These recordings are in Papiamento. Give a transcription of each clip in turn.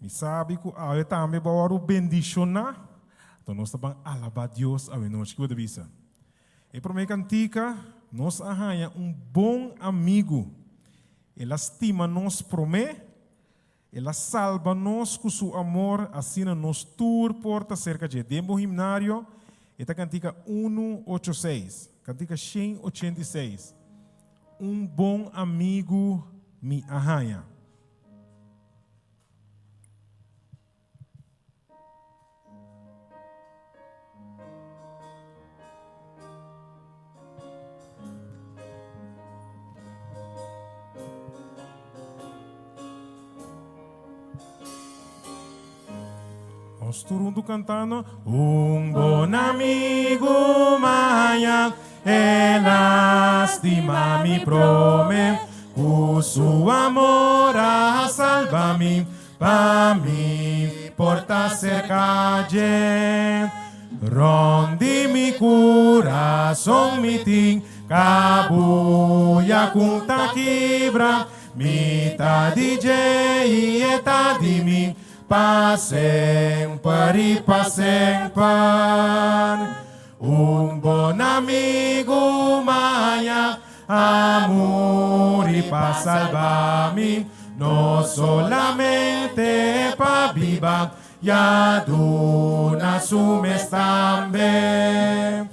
Mi sabi ku awe tambe bo a wòrdu bendishoná. Anto nos ta ban alabá Dios awe nochi. Ki bo ta bisa? E promé kantika, Nos a haña un bon amigu. El a stima nos promé, El a salba nos ku su amor, asina nos tur por ta serka dje. Den bo himnario e ta kantika unu ocho seis, kantika 186, Un bon amigu mi a haña. Nos tur huntu cantando. Un bon amigo maya, el a stima mi prome, cu su amor a salba mi. Pa mi por ta serka dje. Rond di mi kurason mi tin kabuya ku ta kibra. Mi ta di dje i e ta di mi pa semper i pa semper. Un bon amigu maña A muri pa salba mi, no solamente pa biba, ya duna su mes tambe.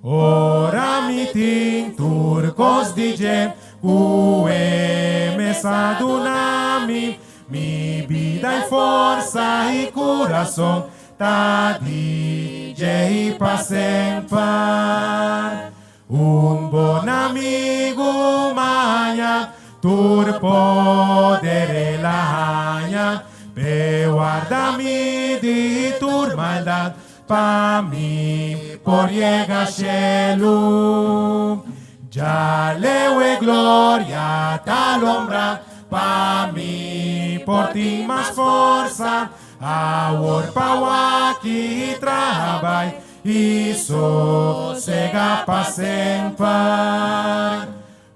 Ora mi tin tur kos di dje ku e mes a duna mi, mi bida i forsa i kurason ta di dje i pa semper. Un bon amigu maña, tur poder el a haña, p'e warda mi di tur maldad, pa mi por yega shelu. Dja leu e gloria ta lombra, pa mi por tin mas forsa, awor pa wak i traha bai. I sosega pa semper.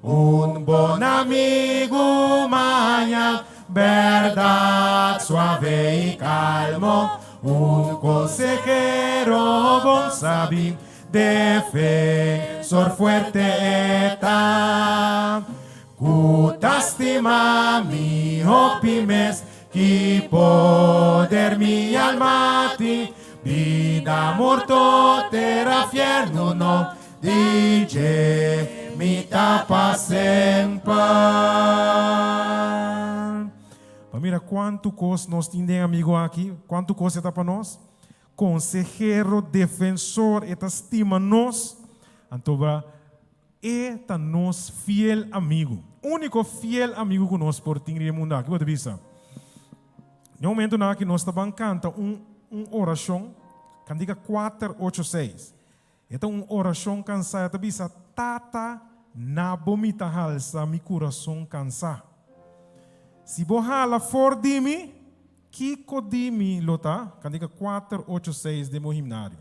Un bon amigu maña, berdad suave i calmo, un consehero bon sabi, defensor fuerte e ta. Ku ta stima mi hopi mes, Ki poder mi alma tin, bida morto tera fierno no di dje mi ta pa semper. Pa mira cuantu cos nos tin den amigo aki, cuantu cos e ta pa nos. Consehero, defensor, e ta stima nos. Anto ba E ta nos fiel amigu. Úniko fiel amigu ku nos por tin riba e mundu aki. Bo ta bisa, Den momentunan aki nos ta ban kanta un un orashon, kantika kuater ocho seis. E ta un orashon kansá. E ta bisa, Tata, na bo mi ta halsa mi kurason kansá. Si bo hala for di mi, kiko di mi lo ta? Kantika kuater ocho seis den bo himnario.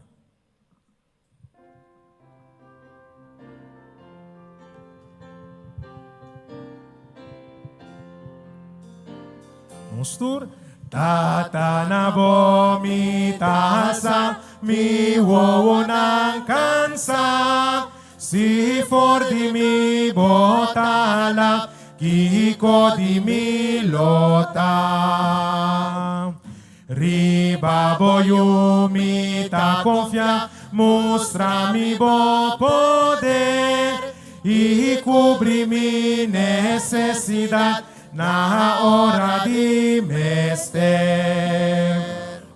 Nos tur. Tata na bo mi ta alsa mi wowonan kansa Si for di mi bo ta hala kiko di mi lo ta. Riba bo yu mi ta konfia, mustra mi bo poder i kubri mi nesesidat na ora di mester.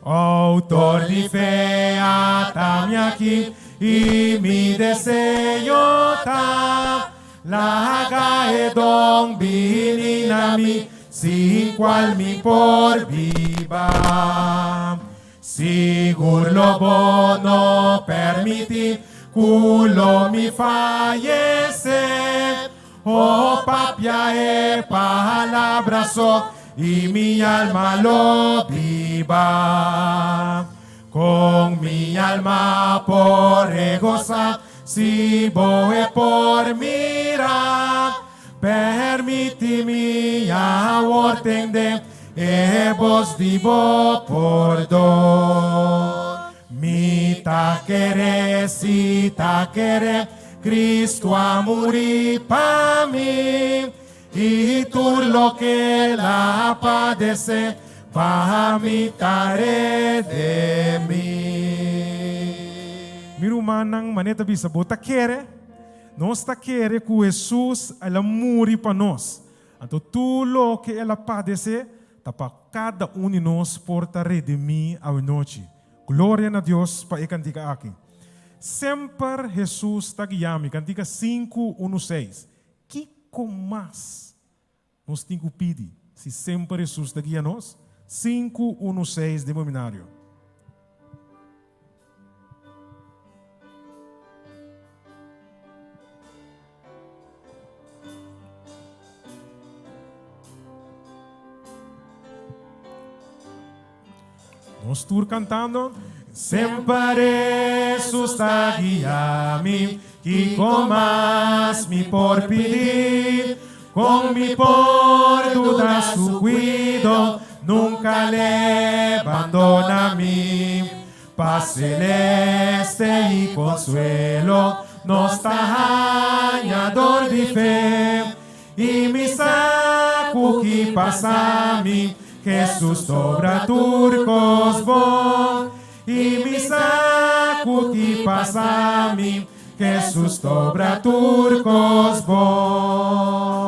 Outor di fe ata mi aki i mi deseo ta Laga e don bini na mi, sin cual mi por biba. Sigur lo bo no permiti cu lo mi fayece. Oh, papia e palabra so y mi alma lo biba. Con mi alma por regosa Si bo e por mira, permiti mi awor tende. E bos di bo pordon. Mi ta kere, si ta kere, Cristo a muri pa mi, i tur loke el a padece pa mi ta redemi. Mi rumannan, manera ta bisa, bo ta kere? Nos ta kere ku Hesus el a muri pa nos. Anto tur loke el a padesé ta pa kada un di nos por ta redimí awenochi. Gloria na Dios pa e kantika aki. Semper Hesus ta guia mi, kantika sinku unu seis. Kiko mas nos tin ku pidi si semper Hesus ta guia nos? Sinku unu seis den Bominario. Nos tur cantando. Semper Hesus ta guia mi, kiko mas mi por pidi? Kon mi por duda su kuido? Nunka l'e bandona mi. Pas celeste i konsuelo nos ta haña dor di fe. I mi sa ku ki pasa mi, Hesus t'obra tur kos bon. I mi sa ku ki pasa mi, Hesus t'obra tur kos bon.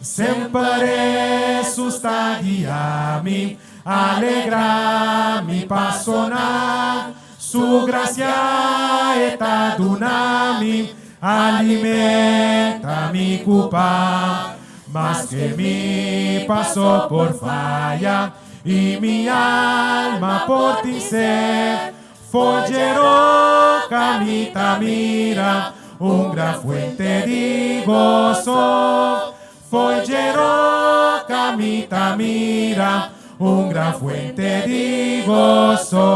Semper Hesus ta guia mi, alegra mi pasonan. Su gracia e ta duna mi, alimenta mi ku pan. Maske mi paso por faya i mi alma por tin sed, For dje roca mi ta mira un gran fuente di goso. For dje roca mi ta mira un gran fuente di goso.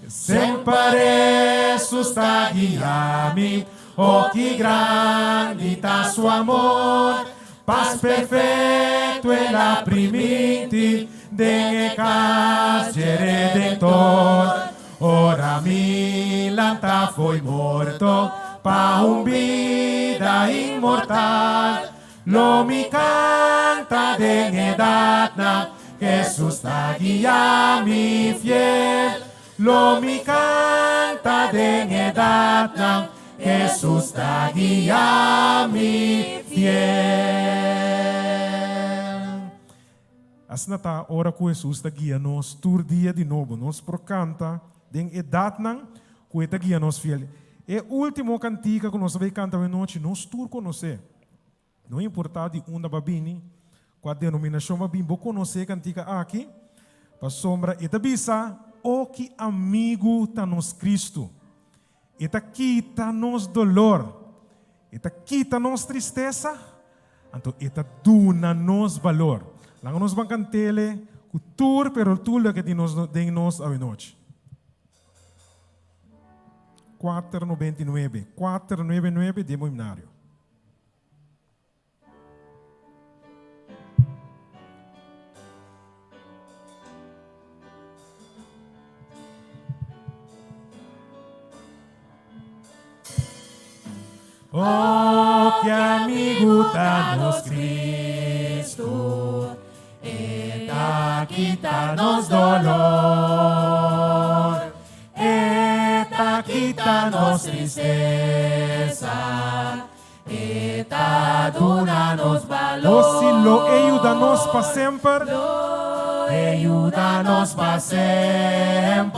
Semper Hesus ta guia mi, oh ki grandi ta su amor. Pas perfecto el a priminti den e cas dje Redentor. Ora mi lanta fo'i morto pa un bida inmortal, lo mi canta den edadnan, Jesus ta guia mi fiel. Lo mi canta den edadnan, Jesus ta guia mi fiel. Asina ta ora ku Hesus ta guia nos tur dia di nobo. Nos por kanta den edatnan ku e ta guia nos fiel. E último kantika ku nos ta bai kanta awenochi, nos tur konosé. No importá di unda bo a bini, kua denominashon bo a bini, bo konosé e kantika aki, pasobra e ta bisa, O ki amigu ta nos Kristu! E ta kita nos dolor, e ta kita nos tristesa, anto e ta duna nos balor. Laga nos ban kant'ele ku tur pero tur loke tin nos den nos awenochi. 499, 499 den bo himnario. Oh, ki amigu ta nos Cristo, E ta kita nos dolor, E ta kita nos tristesa, E ta duna nos balor. O si lo e yuda nos pa semper. Lo e yuda nos pa semper.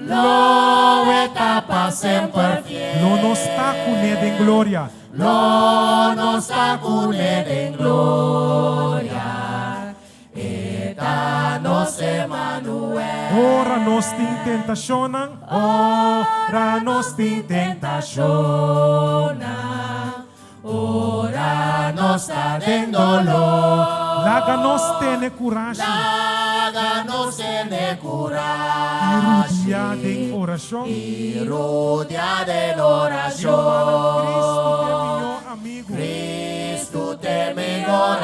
Lo e ta pa semper fiel. Lo nos ta kuné den gloria. Lo nos ta kuné den gloria. E ta nos Emanuel. Ora nos tin tentashonnan. Ora nos tin tentashonnan. Ora nos ta den dolor. Laga nos tene kurashi. Laga nos tene kurashi. I rudia den orashon. I rudia den orashon. Mi rumannan, Cristo t'e mihó amigu. Cristo t'e mihor.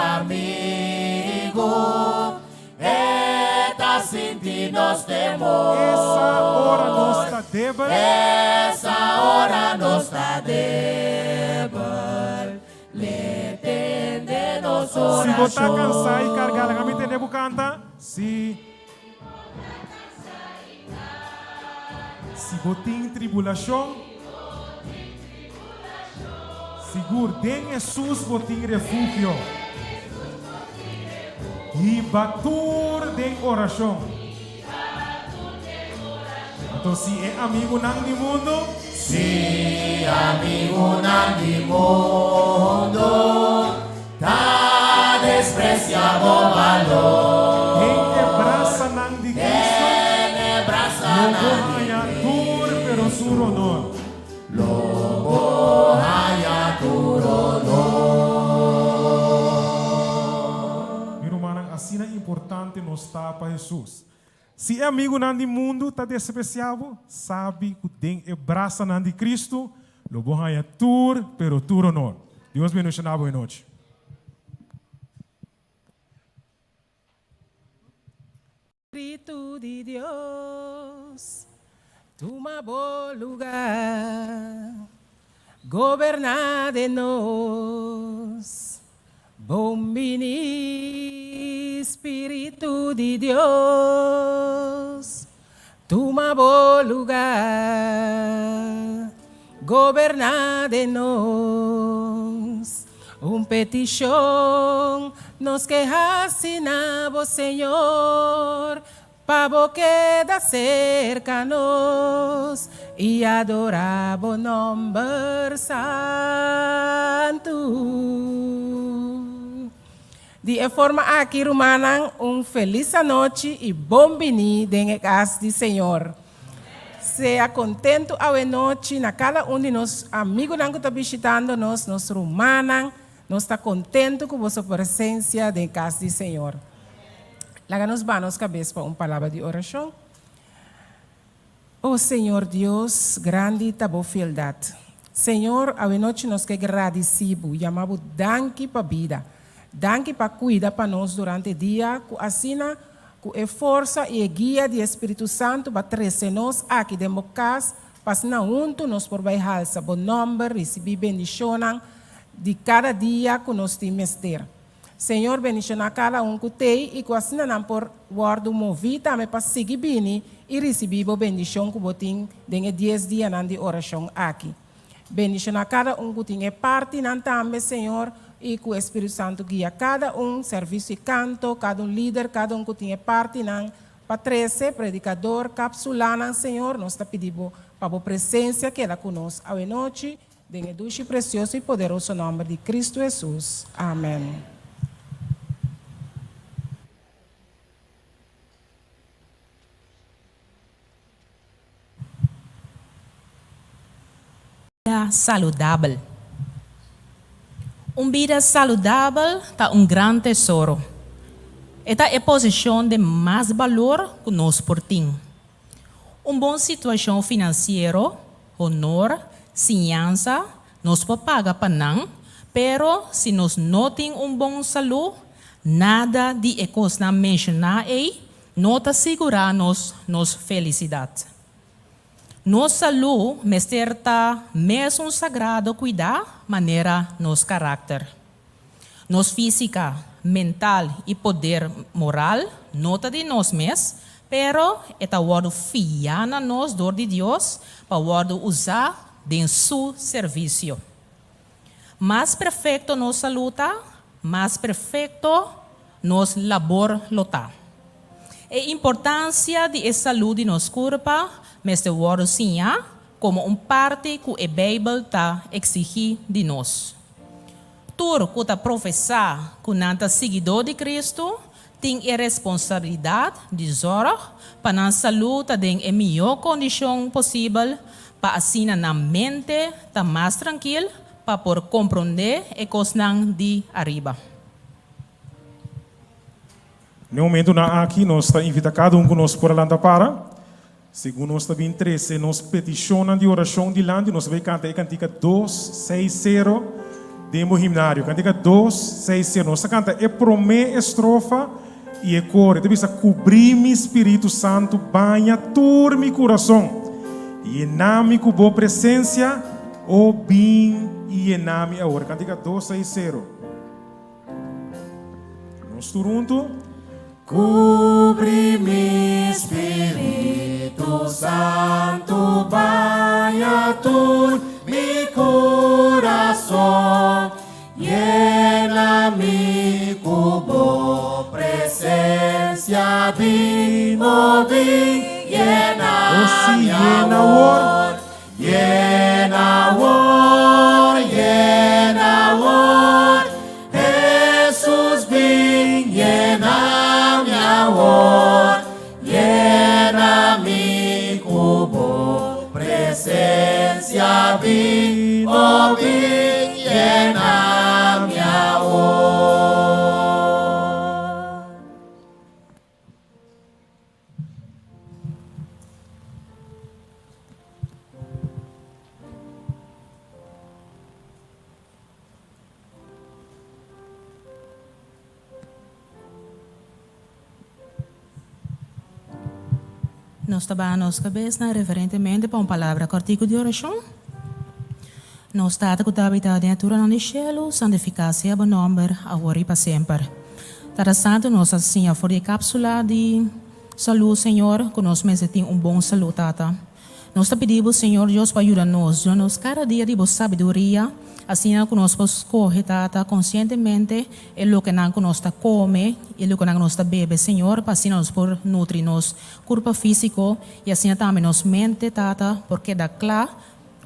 nos temor. E sa ora nos ta debel. E sa ora nos ta debel. L'e tende nos orashon. Si bo ta kansá i kargá, laga mi tende bo kanta. Si. Si bo tin tribulashon. Sigur den Hesus bo tin refugio. Hiba tur den orashon. Anto si e amigunan di mundu. Si amigunan di mundu ta desprecia bo balor. Den e brasanan di Cristo. Lo bo haña tur pero tur honor. Lo bo haña tur honor. Mi rumannan, asina importante nos ta pa Hesus. Si e amigunan di mundu ta despresiá bo, sabi ku den e brasanan di Kristu lo bo haña tur pero tur honor. Dios bendishoná bo e nochi. Spiritu di Dios, tuma bo lugar, goberná den nos. Bon bini, Spiritu di Dios, tuma bo lugar, goberná den nos. Un petishon nos ke hasi na bo, Señor, pa bo keda serka nos i adorá bo nòmber santu. Di e forma aki, rumannan, un felis anochi i bon bini den e kas di Señor. Sea kontentu awenochi na kada un di nos amigunan ku ta bishitando nos, nos rumannan. Nos ta kontentu ku boso presensia den kas di Señor. Laga nos baha nos kabes pa un palabra di orashon. O Señor Dios, grandi ta bo fieldat. Señor, awenochi nos ke gradisí bo, yama bo danki pa bida. Danki pa kuida pa nos durante dia ku asina Ku e forsa i e guia di e Spiritu Santu ba trese nos aki den bo kas pa asina huntu nos por bai halsa bo nòmber, risibí bendishonnan di kada dia ku nos tin mester. Señor bendishoná kada un ku t'ei i ku asina nan por wòrdu moví tambe pa sigui bini i risibí bo bendishon ku bo tin den e dies dianan di orashon aki. Bendishoná kada un ku tin e partinan tambe, Señor, i ku e Spiritu Santu guia kada un, servisio i kanto, kada un lider, kada un ku tin e partinan pa trese, predikador, kapsulanan, Señor, nos ta pidi Bo pa Bo presensia keda ku nos awenochi, den e dushi, presioso i poderoso nòmber di Kristu Hesus. Amen. Bida saludabel. Un bida saludabel ta un gran tesoro. E ta e posishon di mas balor ku nos por tin. Un bon situashon finansiero, honor, siñansa, nos por paga pa nan, pero si nos no tin un bon salú, nada di e kosnan menshoná ei no ta sigurá nos nos felisidat. Nos salú mester ta mesun sagrado kuidá manera nos karakter. Nos físika, mental i poder moral no ta di nos mes, pero e ta wòrdu fiá na nos dor di Dios pa wòrdu usá den Su servisio. Mas perfekto nos salú ta, mas perfekto nos labor lo ta. E importansia di e salú di nos kurpa mester wòrdu siñá komo un parti ku e Beibel ta eksigí di nos. Tur ku ta profesá ku nan ta siguidó di Kristu tin e responsabilidat di zòrg pa nan salú ta den e mihó kondishon posibel pa asina nan mente ta mas trankil pa por komprondé e kosnan di ariba. Na e momentunan aki nos ta invita kada un ku nos por a lanta para. Segun nos ta bin trese nos petishonnan di orashon dilanti, nos ta bai kanta e kantika dos, seis, sero den bo himnario. Kantika dos, seis, sero. Nos ta kanta e promé estrofa. i e koro. E ta bisa, Kubrí mi, Spiritu Santu, baña tur mi kurason. Yena mi ku bo presensia, o bin i yena mi awor. Kantika dos seis sero. Nos tur huntu. Kubrí mi, Spiritu Santu, baña tur mi kurason. Yena mi ku bo presensia, bin, o bin, yena O sí, mi yena awor. awor. Yena awor, yena awor, Hesus bin yena mi awor. Yena mi ku bo presensia, bin, o bin, yena mi awor. Nos ta baha nos kabesnan reverentemente pa un palabra kòrtiku di orashon. Nos Tata ku ta habitá den e turanan di shelu, santifiká sea bo nòmber, awor i pa semper. Tata Santu, nos a siña for di e kápsula di salú, Señor, ku nos mester tin un bon salú, Tata. Nos ta pidi bo, Señor Dios, pa yuda nos, duna nos kada dia di bo sabiduria, asina ku nos por skohe, Tata, konsientemente e lokenan ku nos ta kome i e lokenan ku nos ta bebe, Señor, pa asina nos por nutri nos kurpa físiko i asina tambe nos mente, Tata, por keda kla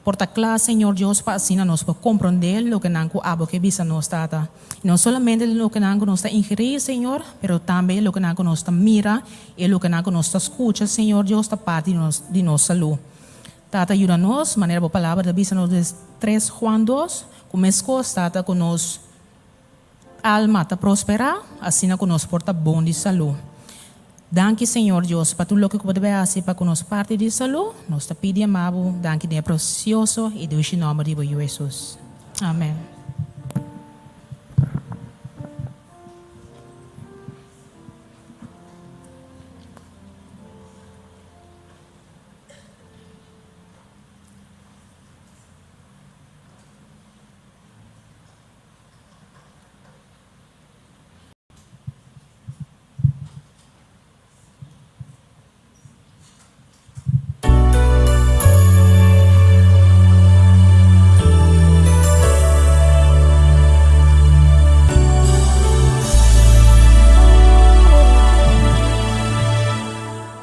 Por ta kla, Señor Dios, pa asina nos por komprondé lokenan ku Abo ke bisa nos, Tata. I no solamente lokenan ku nos ta ingerí, Señor, pero tambe lokenan ku nos ta mira i e lokenan ku nos ta skucha, Señor Dios, ta parti di nos di nos salú. Tata, yuda nos, manera Bo Palabra ta bisa nos den tres Juan dos, ku meskos, Tata, ku nos Alma ta prosperá, asina ku nos por ta bon di salú. Danki Señor Dios pa tur loke ku bo ta bai hasi pa ku nos parti di salú. Nos ta pidi ama bo danki den e presioso i dushi nòmber di bo Yu Hesus. Amen.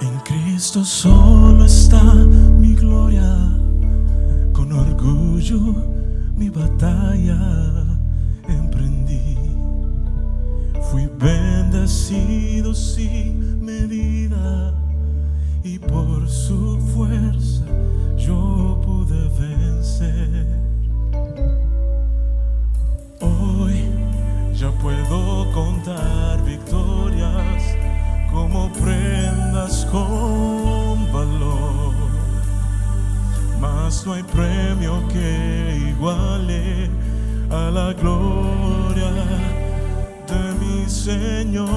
En Cristo solo está mi gloria, con orgullo mi batalla emprendí. Fui bendecido sin medida y por su fuerza yo pude vencer. Hoy ya puedo contar victorias como prendas con valor. Mas no hay premio que iguale a la gloria de mi Señor.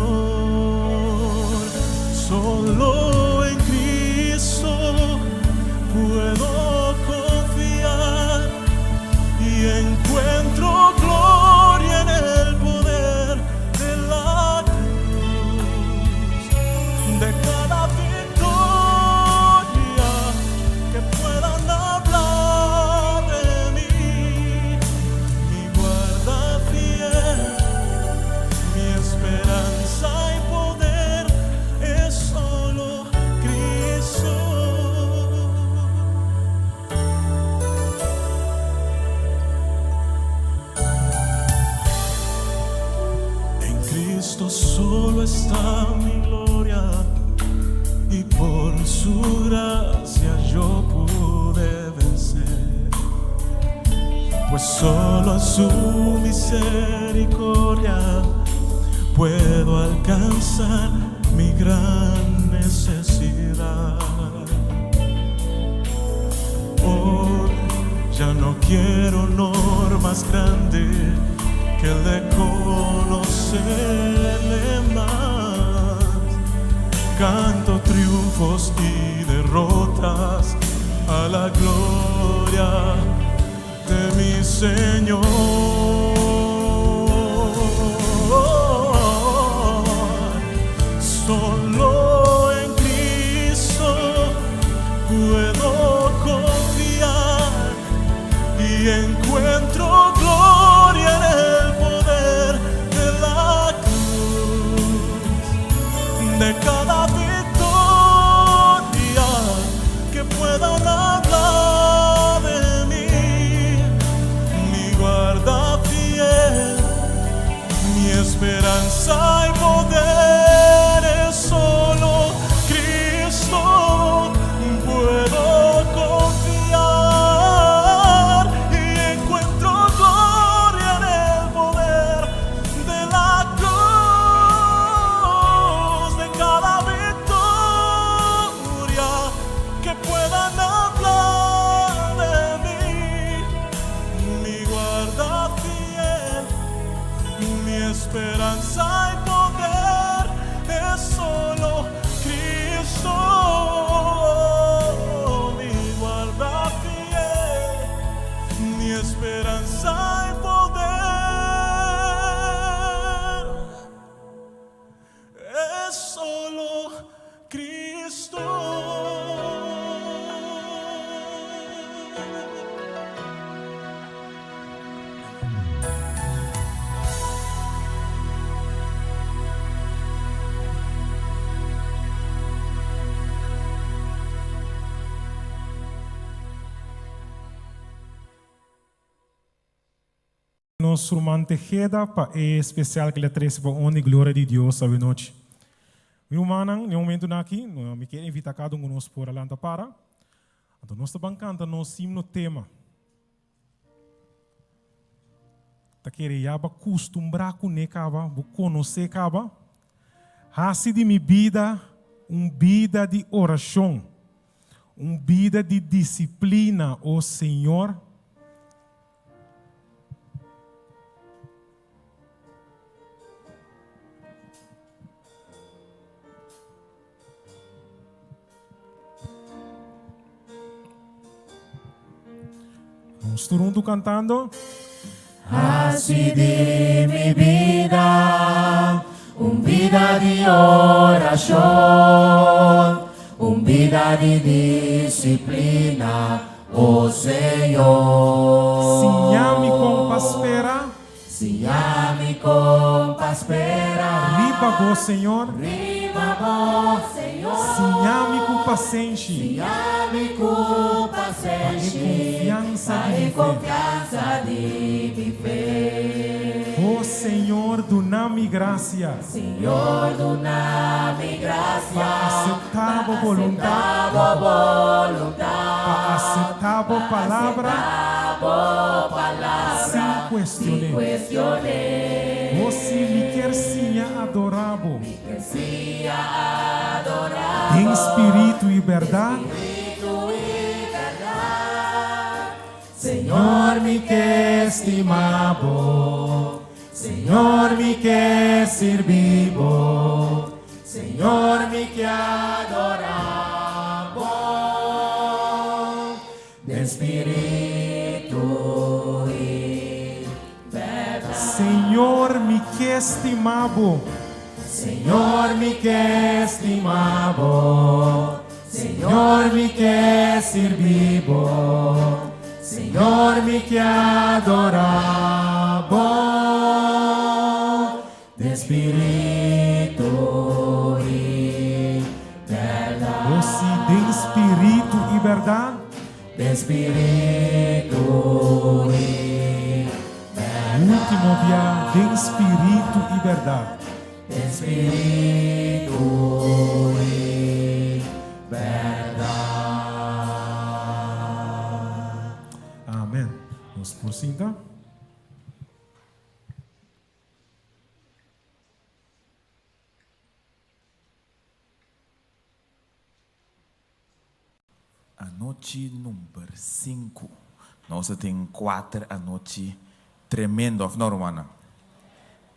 Solo en Cristo puedo confiar y encuentro gloria en el poder de la cruz. De cada victoria que puedan hablar de mí, mi guarda fiel, mi esperanza y poder es solo Cristo. En Cristo solo está mi gloria y por su gracia yo pude vencer. Pues solo en su misericordia puedo alcanzar mi gran necesidad. Hoy ya no quiero honor más grande que el de conocerle más. Canto triunfos y derrotas a la gloria de mi Señor. Solo en Cristo puedo confiar y encuentro gloria en el poder de la cruz. De cada victoria que puedan hablar de mí, mi guarda fiel, mi esperanza y poder es solo Cristo. Puedo confiar y encuentro gloria en el poder de la cruz, de cada victoria que puedan hablar de mí, mi guarda fiel. Mi esperanza y poder es solo Cristo, mi guarda fiel, mi esperanza y poder es solo Cristo. Nos ruman Tejeda pa e especial cu el a trece pa honra y gloria di Dios awe nochi. Mi rumannan, den e momentonan aki, mi kier invita cada un cu nos por a lanta para. Anto nos ta ban canta nos himno tema. Ta kere ya bo a custumbra cune caba, bo conoce caba. Haci di mi bida un bida di oracion, un bida di disciplina, o Señor. Nos tur huntu kantando. Hasi di mi bida un bida di orashon, un bida di disiplina, o Señor. Siña mi kon pa spera. Siña mi kon pa spera. Riba bo, Señor. Riba bo, Señor. Siña mi ku pasenshi. Siña mi ku pasenshi. Pa e konfiansa di mi fe. Pa e konfiansa di mi fe. O Señor, duna mi grasia. Señor, duna mi grasia. Pa aseptá bo boluntat. Pa aseptá bo boluntat. Pa aseptá bo palabra. Pa aseptá bo palabra. Sin cuestion'é. Sin cuestion'é. Bo si mi kier siña adorá bo. Mi kier siña adorá bo. Den spiritu y berdad. Den spiritu y berdad. Señor mi ke stima bo. Señor mi ke sirbi bo. Señor mi ke adorá bo. Den spiritu i bèrdat. Señor mi ke stima bo. Señor mi ke stima bo. Señor mi ke sirbi bo. Señor mi ke adorá bo. Den spiritu i bèrdat. Bo si den spiritu i bèrdat. Den spiritu i bèrdat. Ultimo bia, den spiritu i bèrdat. Den spiritu i bèrdat. Amen. Nos por sinta. Anochi number sinku. Nos a tin kuater anochi tremendo, of no rumannan?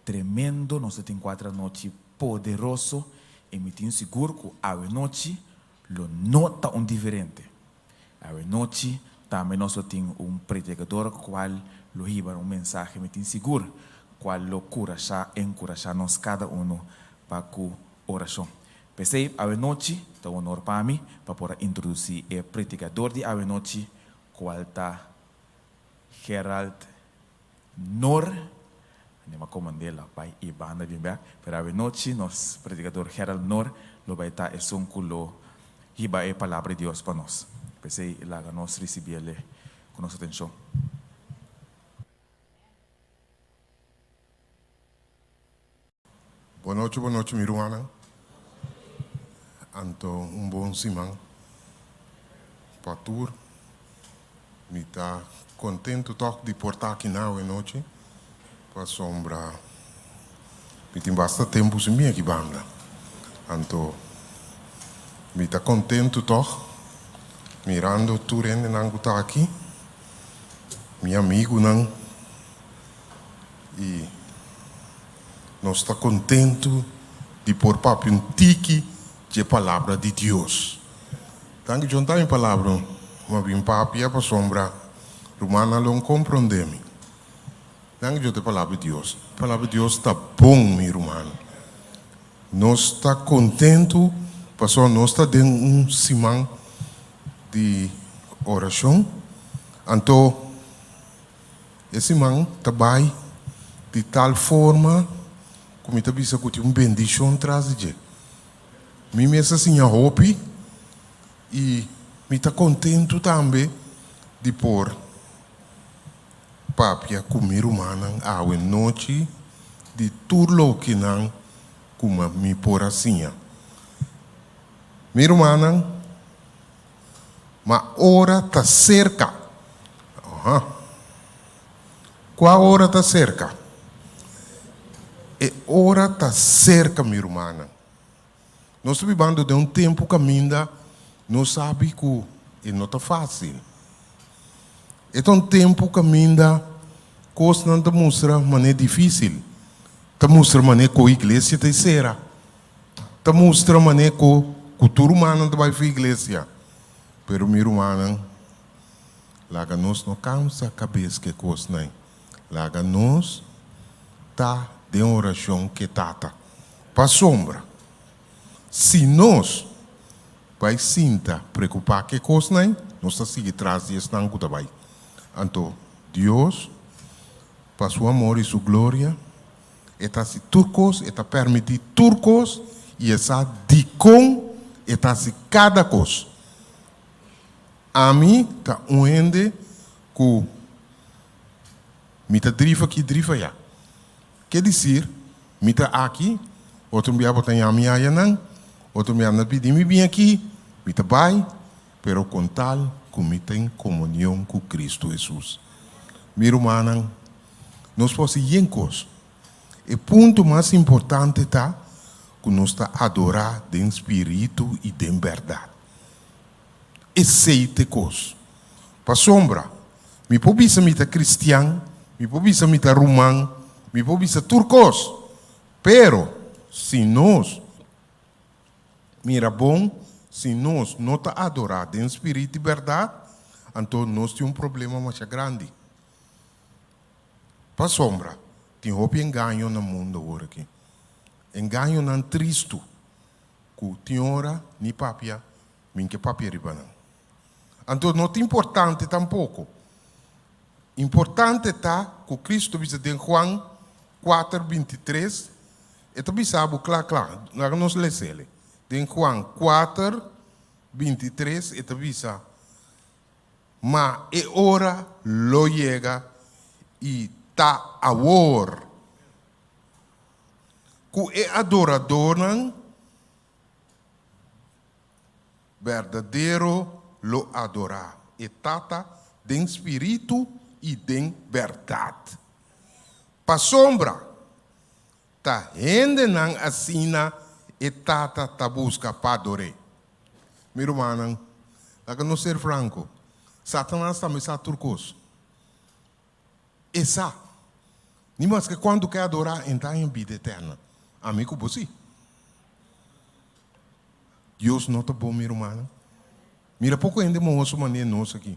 Tremendo, nos a tin kuater anochi poderoso. I mi tin sigur ku awe nochi lo no ta un diferente. Awe nochi tambe nos lo tin un predikador kual lo hiba un mensahe mi tin sigur kual lo kurashá, enkurashá nos kada unu pa ku orashon. P'esei awe nochi ta un honor pa mi pa por a introdusí e predikador di awe nochi kual ta Gerald Noor. Anima komand'é la bai e banda bin bèk. Pero awe nochi nos predikador Gerald Noor lo bai ta esun ku lo hiba e palabra di Dios pa nos. P'esei laga nos risibiel ku nos atenshon. Bon nochi, bon nochi mi rumannan. Anto un bon siman pa tur. Mi ta contento toch di por ta aki na awe nochi pasobra mi tin basta tempo sin bin aki banda. Anto mi ta contento toch mirando tur hendenan cu ta aki, mi amigunan. I nos ta kontentu di por papia un tiki dje Palabra di Dios. Danki John ta mi palabra ma bin papia pasobra rumannan lo komprondé mi. Danki John ta e Palabra di Dios. E Palabra di Dios ta bon mi ruman. Nos ta kontentu pasobra nos ta den un siman di orashon. Anto. E siman ta bai di tal forma ku mi ta bisa ku tin un bendishon tras di dje. Mi mes a siña hopi i mi ta kontentu tambe di por papia ku mi rumannan awe nochi di tur loke nan ku mi por a siña. Mi rumannan. Ma ora ta serka. Aha. Kua ora ta serka? E ora ta serka, mi rumannan. Nos ta bibando den un tempu kaminda nos sabi ku e no ta fásil. E ta un tempu kaminda kosnan ta mustra manera difísil. Ta mustra manera ku iglesia ta sera. Ta mustra manera ku ku tur rumannan ta bai for iglesia. Pero mi rumannan, laga nos no kansa kabes ku e kosnan. Laga nos ta den orashon ku e Tata. Pasobra si nos bai sinta preokupá ku e kosnan, nos ta sigui tras di esnan ku ta bai. Anto Dios, pa su amor i su gloria, E ta hasi tur kos, e ta permití tur kos i e sa dikon e ta hasi kada kos. Ami ta un hende ku mi ta drif aki, drif aya. Ke disir, mi ta aki, otro bia bo ta yama mi ayanan, otro bia nan ta pidi mi bin aki, mi ta bai, pero kon tal ku mi ta en komunion ku Kristu Hesus. Mi rumannan, Nos por hasi yen kos. E punto mas importante ta ku nos ta adorá den spiritu i den bèrdat. Esei ta e kos. Pasobra, mi por bisa mi ta kristian, mi por bisa mi ta ruman, mi por bisa tur kos, pero si nos Mira bon, si nos no ta adorá den spiritu i bèrdat, anto nos tin un problema masha grandi. Pasobra, tin hopi engaño na mundu awor aki. Engañonan tristu ku tin ora ni papia min ke papia riba nan. Anto no ta importante tampoko. Importante ta ku Kristu bisa den Juan kuater 23, e ta bisa bo kla kla, laga nos les'el. Den Juan kuater 23 e ta bisa, Ma e ora lo yega i ta awor, ku e adoradornan berdadero lo adorá e Tata den spiritu i den bèrdat. Pasobra ta hendenan asina e Tata ta buska pa ador'é. Mi rumannan, laga nos ser franko, Satanas tambe sa tur kos. E sa. Ni maske kuantu ke adorá, e ta haña bida eterna. Ami ku bo si. Dios no ta bon, mi rumannan? Mira poko hende mohoso manera nos aki.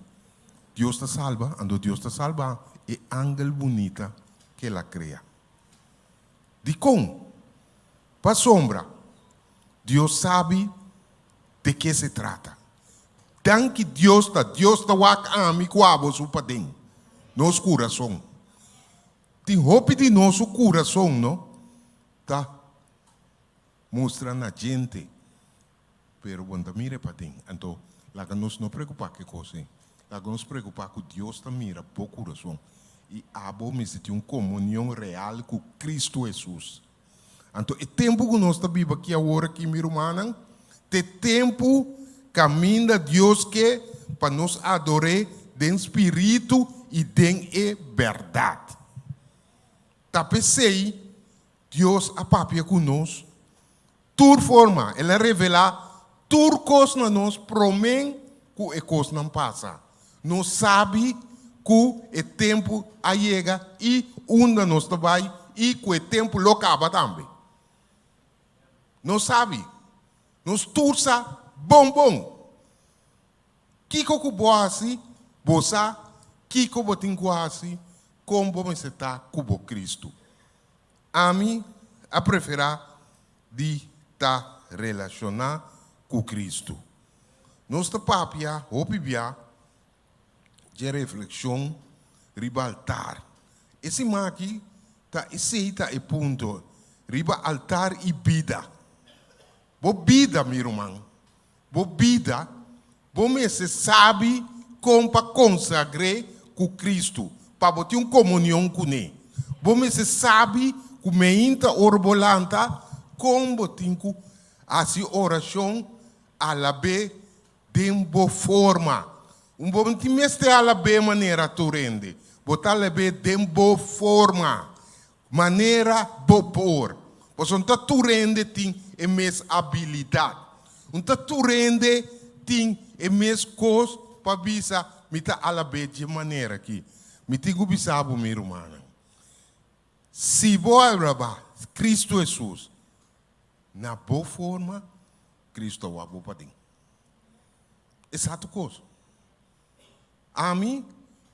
Dios ta salba, anto Dios ta salba e angel bunita ku el a krea. Dikon? Pasobra Dios sabi de ke se trata. Danki Dios ta Dios ta wak ami ku abo su paden, nos kurason. Tin hopi di nos su kurason no ta mustra na djente, pero bo no ta mira e paden. Anto laga nos no preokupá ku e kos ei. Laga nos preokupá ku Dios ta mira bo kurason i abo mester tin un komunion real ku Kristu Hesus. Anto e tempu ku nos ta biba aki awor aki, mi rumannan, ta e tempu kaminda Dios ke pa nos ador'é den spiritu i den e bèrdat. Ta p'esei Dios a papia ku nos tur forma, el a revelá tur kos na nos promé ku e kosnan pasa. Nos sabi ku e tempu a yega i unda nos ta bai i ku e tempu lo kaba tambe. Nos sabi. Nos tur sa bon bon. Kiko ku bo hasi, bo sa kiko bo tin ku hasi, kon bo mester ta ku bo Kristu. Ami a preferá di ta relashoná ku Kristu. Nos ta papia hopi bia dje reflekshon riba altar. E siman aki ta esei ta e punto, riba altar i bida. Bo bida, mi ruman, bo bida, bo mester sabi kon pa konsagr'é ku Kristu, pa bo tin un komunion kuné. Bo mester sabi ku meinta ora bo lanta, kon bo tin ku hasi orashon alab'é den bo forma. Un bo no tin mester alab'é manera tur hende, bo ta alab'é den bo forma. Manera bo por. Pasobra no ta tur hende tin e mes abilidat. No ta tur hende tin e mes kos pa bisa, Mi ta alab'é dje manera aki. Mi tin ku bisa bo, mi rumannan, si bo alabá Kristu Hesus na bo forma, Kristu a wak bo paden. Esaki kos. Ami,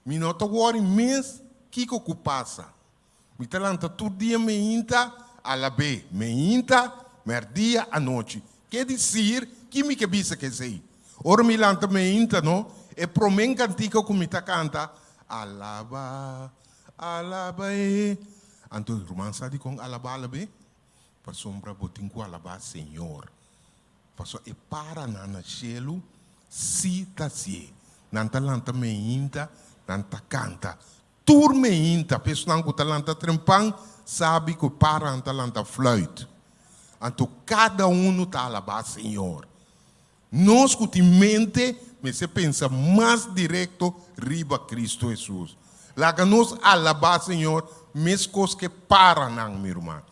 mi no ta wòri mes kiko ku pasa. Mi ta lanta tur dia meinta, alab'é, meinta, mèrdia, anochi. Ke disir, ki mi ke bisa ku esei? Ora mi lanta meinta, no, e promé kantika ku mi ta kanta, Alaba, alaba e. Anto ruman sa dikon alaba, alab'é? Pasobra bo tin ku alabá Señor. Pasobra e paranan na shelu sí ta hasié. Nan ta lanta meinta, nan ta kanta. Tur meinta, pa esnan ku ta lanta trempan sabi ku e paranan ta lanta fluit. Anto kada unu ta alabá Señor. Nos ku tin mente mester pensa mas direkto riba Kristu Hesus. Laga nos alabá Señor meskos ku e paranan, mi ruman.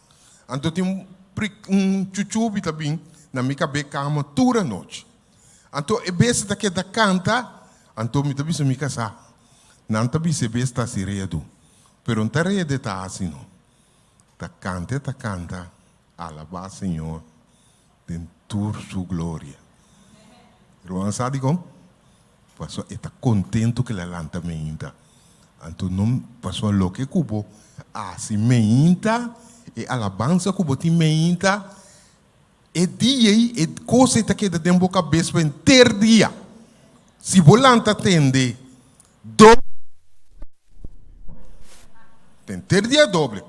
Anto tin un un chuchubi ta bin na mi kab'é kama tur anochi. Anto e bes ta keda kanta, anto mi ta bisa mi kasá, nan ta bisa e bes ta hasi redu, pero no ta redu e ta hasi no. Ta kanta e ta kanta, alabá Señor den tur su gloria. Ruman sa dikon? Pasobra e ta kontentu ku el a lanta meinta. Anto no pasobra loke ku bo hasi meinta, e alabansa ku bo tin meinta, e dia ei, e kos ei ta keda den bo kabes pa henter dia. Si bo lanta tende doble, henter dia doble.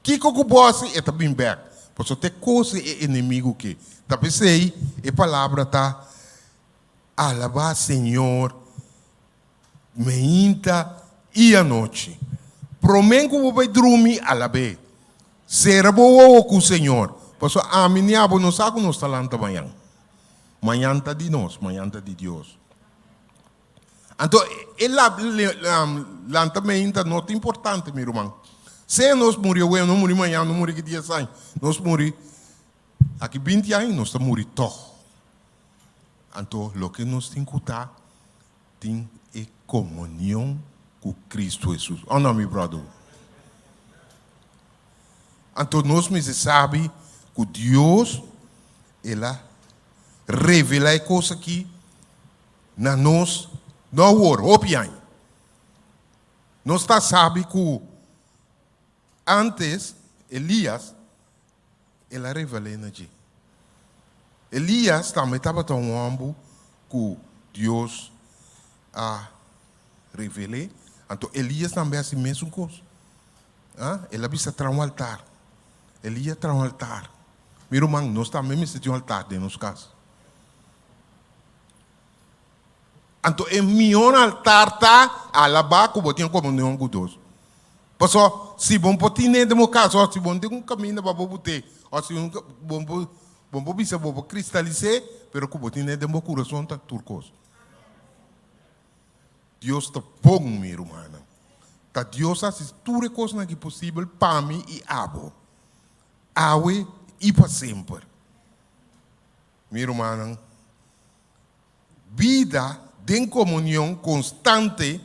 Kiko ku bo hasi e ta bin bek, pasobra ta e kos di e enemigu ke. Ta p'esei e palabra ta, Alabá Señor meinta i anochi. Promé ku bo bai drumi, alab'é. Sera bo wowo ku Señor, pasobra ami ni abo no sa ku nos ta lanta mañan. Mañan ta di nos, mañan ta di Dios. Anto e lanta meinta no ta importante, mi ruman. Sea nos muri awe, nos muri mañana, nos muri ki dies aña, nos muri aki binti aña, nos ta muri tog. Anto loke nos tin ku ta, tin e komunion ku Kristu Hesus. O no, mi bròder? Anto nos mester sabi ku Dios, El a. revelá e kos aki na nos no awor, hopi aña. Nos ta sabi ku antes Elias el a revel'é na dje. Elias tambe tabata un hòmber ku Dios a revel'é. Anto Elias tambe a hasi mesun kos. El a bisa traha un altar. Elias traha un altar. Mi ruman, nos tambe mester tin un altar den nos kas. Anto e mihor altar ta alabá ku bo tin komunion ku Dios. Pasobra si bo no por tine den bo kas òf si bo no tin un kaminda pa bo but'é òf si bo no por bisa bo por kristalis'é, pero ku bo tine den bo kurason ta tur kos. Dios ta bon, mi rumannan. Ta Dios a hasi tur e kosnan aki posibel pa mi i abo, awe i pa semper. Mi rumannan, bida den komunion konstante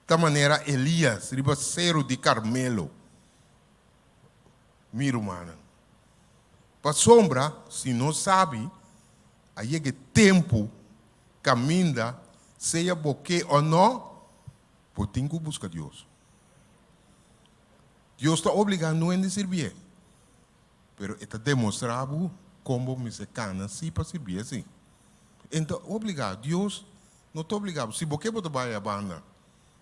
ta manera Elias riba seru di Karmelo. Mi rumannan, pasobra si nos sabi a yega e tempu kaminda sea bo ke o no, bo tin ku buska Dios. Dios ta obligá no hende sirbié. Pero e ta demostrá bo kon bo mester kana si pa sirbié si. E no ta obligá, Dios no ta obligá bo. Si bo ke bo ta bai a banda,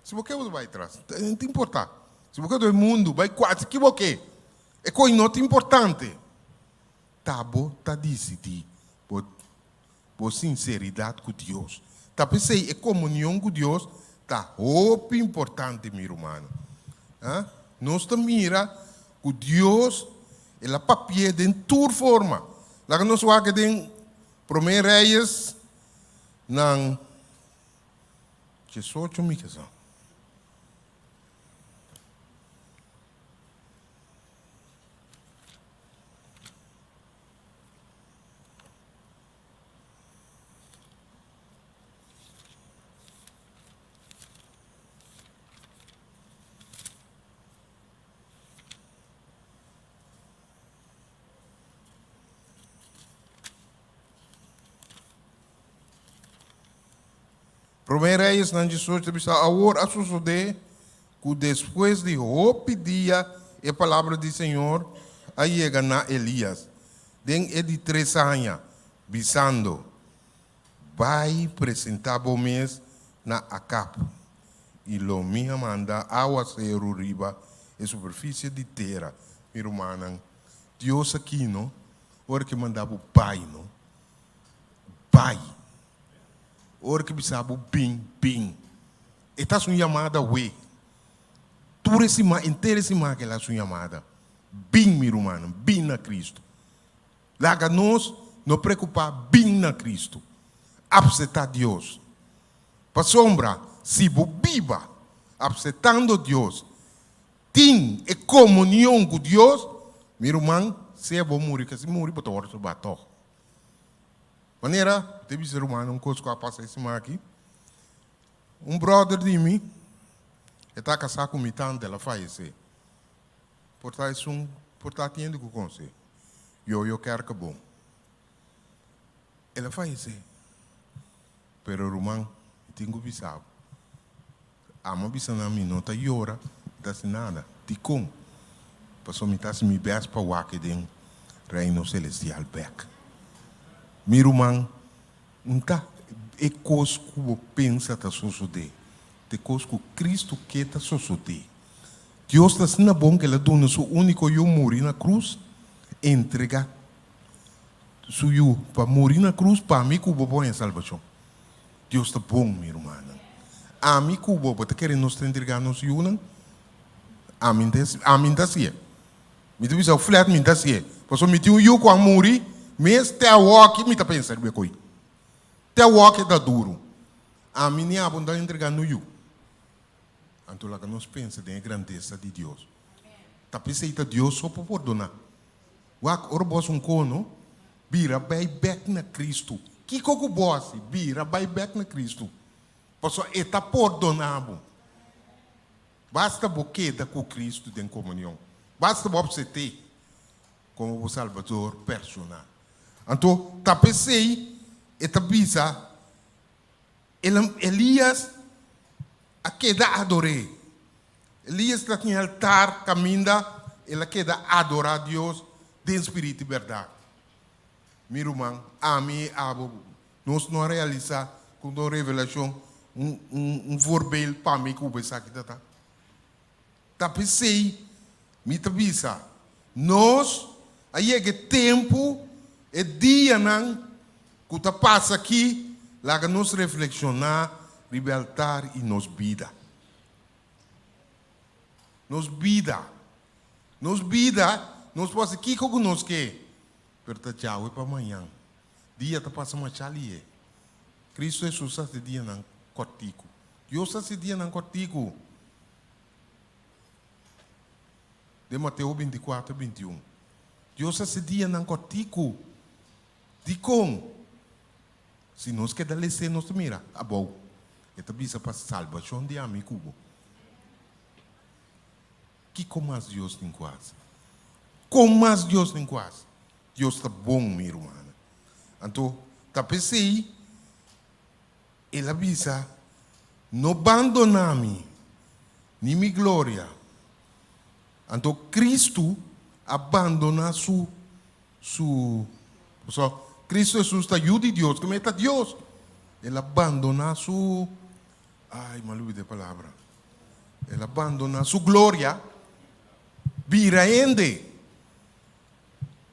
si bo ke bo ta bai tras, e no ta importá. Si bo ke bo ta bai mundu, bai kua, ki bo ke, e kos no ta importante. Ta bo ta disidí bo bo sinseridat ku Dios. Ta p'esei e komunion ku Dios ta hopi importante, mi rumannan. Nos ta mira ku Dios el a papi'é den tur forma. Laga nos wak den Promé Reyes nan diesocho mi ke sa. Promé Reyesnan 18 ta bisa, Awor a sosodé ku despues di hopi dia e palabra di Señor a yega na Elías, den e di tres aña, bisando, Bai presentá bo mes na Akab, i lo mi a manda awaseru riba e superfisie di tera. Mi rumannan, Dios aki no, ora ke manda bo bai no, bai. Ora ke bisa bo bin, bin. E ta su yamada awe. Tur e siman, henter e siman ke el a su yamada. Bin, mi rumannan, bin na Cristo. Laga nos no preokupá, bin na Cristo. Apseptá Dios. Pasobra si bo biba apseptando Dios, tin e komunion ku Dios, mi ruman, sea bo muri ke si muri, bo ta wòrdu salbá tòg. Manera, bo ta bisa rumannan un kos ku a pasa e siman aki. Un bròder di mi, e ta kasá ku mi tanta, el a fayesé. Por ta esun por ta tiende ku konse Yoyo Kerkeboom. El a fayesé. Pero ruman, mi tin ku bisa bo, amo a bisa nan mi no ta yora, mi ta hasi nada. Dikon? Pasobra mi ta hasi mi bèst pa wak den Reino Selestial bèk. Mi ruman, un ta e kos ku bo pensa ta sosodé, ta e kos ku Kristu ke ta sosodé. Dios ta asina bon ku el a duna su úniko yu muri na krus, entregá su yu pa muri na krus pa mi ku bo por haña salbashon. Dios ta bon, mi rumannan. Ami ku bo, bo ta kere nos ta entregá nos yunan? Ami ta, ami ta hasié. Mi ta bisa flat mi ta hasié. Pasobra mi tin un yu ku a muri, mes te awoki mi ta pensa riba e koi. Te awoki e ta duru. Ami ni abo no ta entregá no yu. Anto laga nos pensa den e grandesa di Dios. Ta p'esei ta Dios so por pordoná. Wak, ora bo hasi un kono, bira bai bèk na Kristu. Kiko ku bo hasi, bira bai bèk na Kristu, pasobra E ta pordoná bo. Basta bo keda ku Kristu den komunion. Basta bo apsept'é komo bo Salbador personal. Anto, ta p'esei. E ta bisa, Elias a keda ador'é. Elias ta tin altar kaminda el a keda adorá Dios den spiritu i bèrdat. Mi ruman, ami i abo, nos no a realisá ku nos revelashon un un voorbeeld pa mi ku bo esaki ta ta. Ta p'esei mi ta bisa, nos a yega e tempu, e dianan ku ta pasa aki, laga nos reflekshoná riba e altar i nos bida. Nos bida. Nos bida, nos por hasi kiko ku nos ke, pero ta djawe pa mañan. Dia ta pasa masha lihe. Kristu Hesus a hasi dianan kòrtiku. Dios a hasi dianan kòrtiku. Den Mateo 24, 21. Dios a hasi dianan kòrtiku. Dikon? Si nos keda les'é nos ta mira abou. E ta bisa pa salbashon di ami ku bo. Kiko mas Dios tin ku hasi? Kon mas Dios tin ku hasi? Dios ta bon, mi rumannan. Anto, ta p'esei El a bisa, No bandoná mi, ni mi gloria. Anto Kristu a bandoná su, su, pasobra Kristu Hesus ta Yu di Dios, keme E ta Dios. El a bandoná su, ai, mi a lubida e palabra. El a bandoná su gloria, bira hende.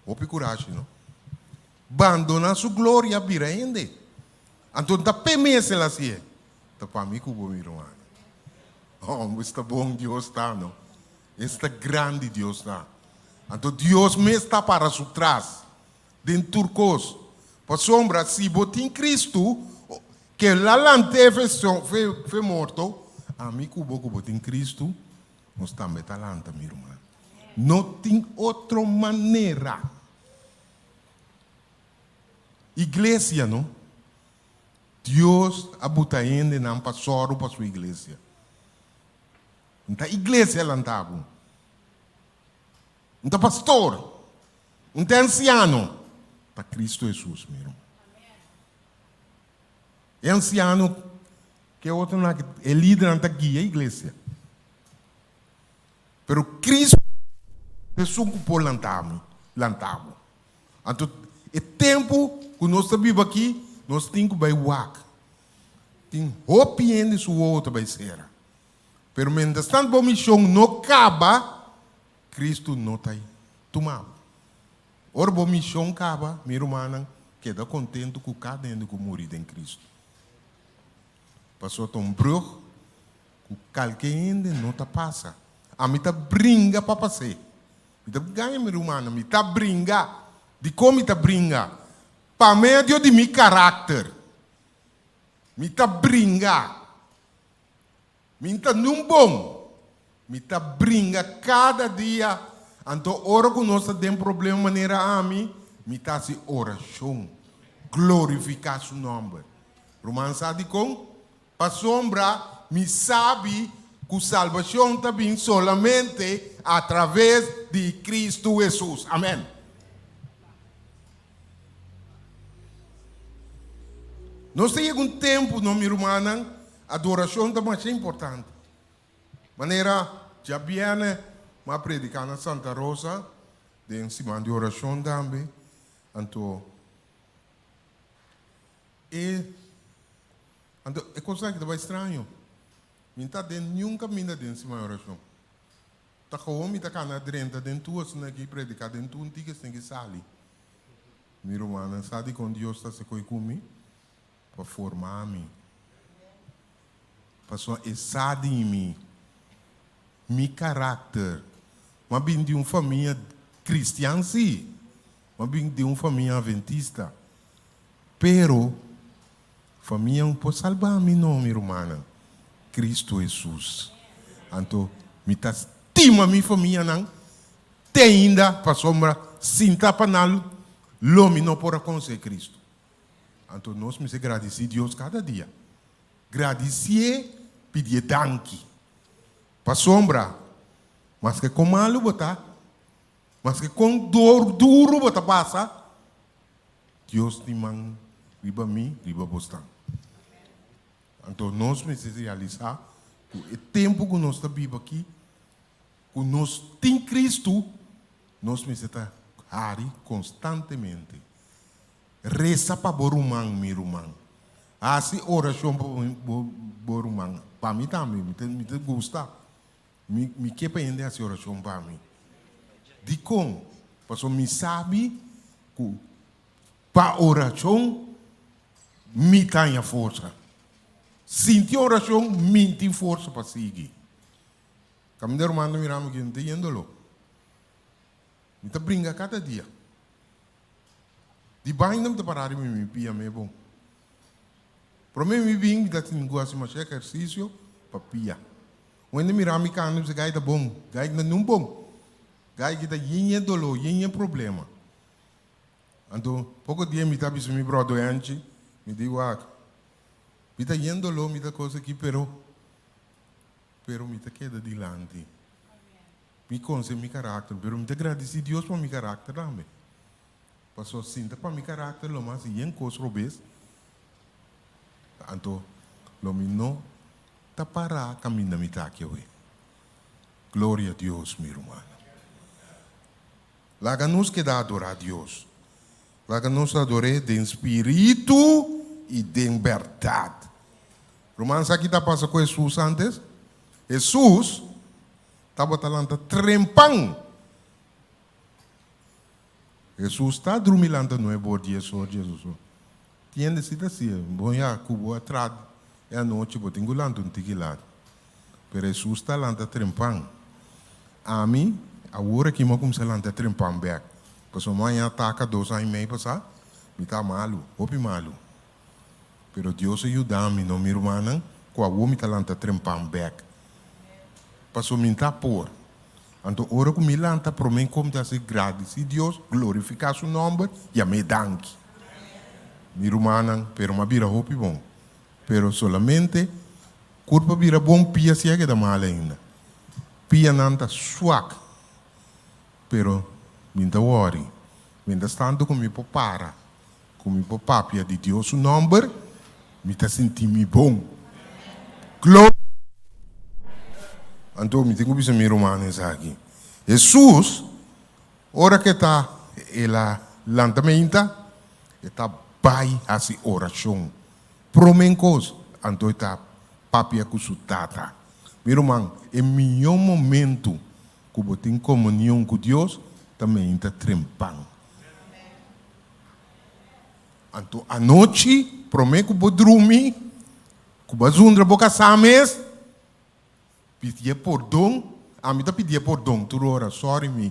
Hopi kurashi, no? Bandoná su gloria, bira hende. Anto no ta p'e mes el hasié, ta pa mi ku bo, mi rumannan. Oh, esta bon Dios ta, no? Esta grandi Dios ta. Anto Dios mes ta para su tras den tur kos. Pasobra si bo tin Kristu, ke el a lant'é fe morto, ami ku bo ku bo tin Kristu, nos tambe ta lanta, mi ruman. No tin otro manera. Iglesia no. Dios a buta hendenan pa sòru pa su iglesia. N ta iglesia lanta bo. N ta pastor. N ta ansiano. Ta Cristo Jesus, mi ruman. E ansiano ke otronan e lidernan ta guia iglesia. Pero Cristo ta esun ku por lanta mi, lanta bo. Anto e tempu ku nos ta biba aki, nos tin ku bai wak. Tin hopi hende su wowo ta bai sera. Pero mientrastant bo mishon no kaba, Cristo no ta tuma bo. Ora bo mishon kaba, mi rumannan, keda kontentu ku kada hende ku muri den Cristo. Pasobra ta un brug ku kalke hende no ta pasa. Ami ta bringa pa pas'é. Mi ta gaña mi rumannan, mi ta bringa. Dikon mi ta bringa? Pa medio di mi karakter. Mi ta bringa. Mi ta nun bon. Mi ta bringa kada dia. Anto ora ku nos ta den problema manera ami, mi ta hasi orashon, glorifiká su nòmber. Ruman sa dikon? Pasobra mi sabi ku salbashon ta bin solamente atraves di Kristu Hesus. Amèn. Nos ta yega un tempu, no, mi rumannan, adorashon ta masha importante. Manera djabièrnè mi a prediká na Santa Rosa den siman di orashon tambe, anto E anto e kos aki ta bai straño. Mi ta den niun kaminda den siman orashon. Ta gewoon mi ta kana drenta den tur asina aki prediká den tur un tiki asina aki sali. Mi rumannan sa dikon Dios ta hasi koi ku mi? Pa forma mi. Pasobra e sa di mi, mi karakter. Mi a bin di un famia kristian si, mi a bin di un famia aventista. Pero, famia no por salba mi no, mi rumannan. Cristo Hesus. Anto, mi ta stima mi famianan te ainda pasobra sin ta pa nan lo mi no por a conoce Cristo. Anto nos mester gradici Dios cada dia. Gradicié, pidié danki. Pasobra, maske con malu bo ta, Maske kon dor duru bo ta pasa, Dios tin man. Riba mi, riba bosnan. Anto nos mester realisá ku e tempu ku nos ta biba aki, ku nos tin Kristu, nos mester ta hari konstantemente. Resa pa bo ruman, mi ruman. Hasi orashon pa bo ruman. Pa mi tambe, mi ta mi ta gusta. Mi mi ke pa hende hasi orashon pa mi. Dikon? Pasobra mi sabi ku pa orashon mi ta haña forsa. Sinti orashon mi tin forsa pa sigui. Kaminda ruman ta mira mi ku mi ta yendo lo. Mi ta bringa kada dia. Di baina mi ta para riba mi pia me bon. Prome mi bin mi ta tin ku hasi masha ehersisio pa pia. Un hende mira mi kanda mi bisa gai ta bon, gai na nun bon. Gai ki ta yen yen doló, yen yen problema. Anto poko dia mi ta bisa mi bròder Angie, mi di wak, mi ta yen doló, mi ta kos aki pero pero mi ta keda dilanti. Mi konse mi karakter, pero mi ta gradisí Dios pa mi karakter tambe. Pasobra sinta pa mi karakter lo mas yen kos robes, anto lo mi no ta pará kaminda mi ta aki awe. Gloria Dios, mi rumannan. Laga nos keda adorá Dios. Laga nos ador'é den spiritu i den bèrdat. Ruman, sa ki ta pasa ku Hesus antes? Hesus tabata lanta trempan. Hesus ta drumi lanta nuebe or, dies or, diesdos or. Tiende si ta si, bon ya ku bo a traha e anochi bo tin ku lanta un tiki lat. Pero Hesus ta lanta trempan. Ami, awor aki mi a kumsa lanta trempan bek. Pasobra mi a haña ataka dos aña i mei pasá, mi ta malu, hopi malu. Pero Dios a yuda mi, no mi rumannan, ku awor mi ta lanta trempan bek. Pasobra mi ta por. Anto ora ku mi lanta promé kom ta hasi gradisí Dios, glorifiká su nòmber, yam'é danki. Mi rumannan, pero mi a bira hopi bon. Pero solamente kurpa bira bon, pia si a keda mal ainda. Pianan ta swak. Pero mi ta wòri. Mientras tanto ku mi por para Ku mi por papia di Dios su nòmber, mi ta sinti mi bon. Gloria! Anto mi tin ku bisa mi rumannan esaki. Hesus, ora ku e ta el a lanta meinta, e ta bai hasi orashon. Promé kos, anto e ta papia ku su Tata. Mi ruman, e mihó momentu ku bo tin komunion ku Dios ta meinta trempan. Anto anochi, promé ku bo drumi, ku bo a zundra bo kasá mes, pidié pordon. Ami ta pidié pordon tur ora, sòri mi.